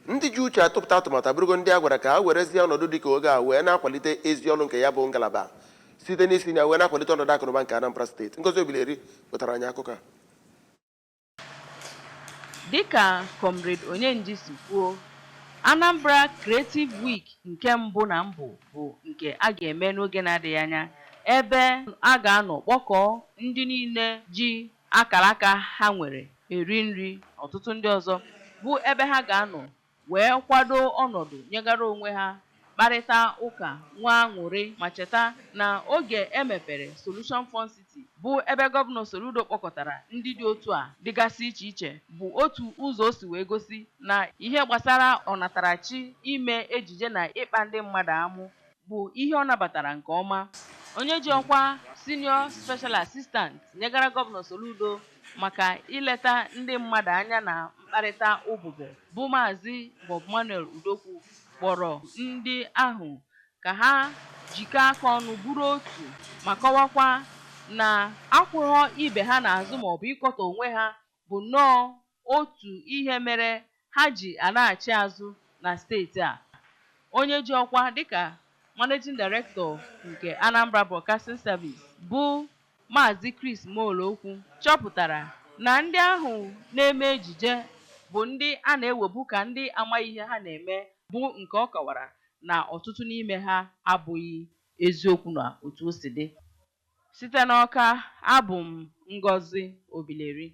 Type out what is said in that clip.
Ndị ji uche atụpụta atụmatụ abụrụgo ndị a gwara ka ha werezie ọnọdụ dịka oge a wee na-akwalite ezi ọrụ nke ya bụ ngalaba site n'isi na ya wee na-akwalite ọnọdụ akụnụba nke Anambra Steeti. Ngozi Obileri wetara anyị akụkọ a. Dịka Comrade Onyenji si kwuo, Anambra Creative Week nke mbụ na mbụ bụ nke a ga-eme n'oge na-adịghị anya, ebe a ga-anọ kpọkọọ ndị niile ji akara aka ha nwere eri nri na ọtụtụ ndị ọzọ, bụ ebe ha ga-anọ wee kwado ọnọdụ nyegara onwe ha, kparịta ụka, nwee aṅụrị ma cheta na oge e mepere Solution Fun City, bụ ebe Gọvanọ Soludo kpọkọtara ndị dị otu a dịgasị iche iche, bụ otu ụzọ o si wee gosi na ihe gbasara ọnatarachi ime ejije na ịkpa ndị mmadụ amụ bụ ihe ọ nabatara nke ọma. Onye ji ọkwa Senior Special Assistant nyegara Gọvanọ Soludo maka ileta ndị mmadụ anya na mkparịta ụbụbọ, bụ Maazị Bob-Manuel Udokwu, kpọrọ ndị ahụ ka ha jikọọ aka ọnụ bụrụ otu ma kọwakwa na akwụghọ ibe ha n'azụ maọbụ ịkọtọ onwe ha bụ nnọọ otu ihe mere ha ji alaghachi azụ na steeti a. Onye ji ọkwa dịka Managing Director nke Anambra Broadcasting Service, bụ Maazị Chris Molokwu, chọpụtara na ndị ahụ na-eme ejije bụ ndị a na-ewebu ka ndị amaghị ihe ha na-eme, bụ nke ọ kọwara na ọtụtụ n'ime ha abụghị eziokwu na otu o si dị. Site n'Awka, abụ m Ngozi Obileri.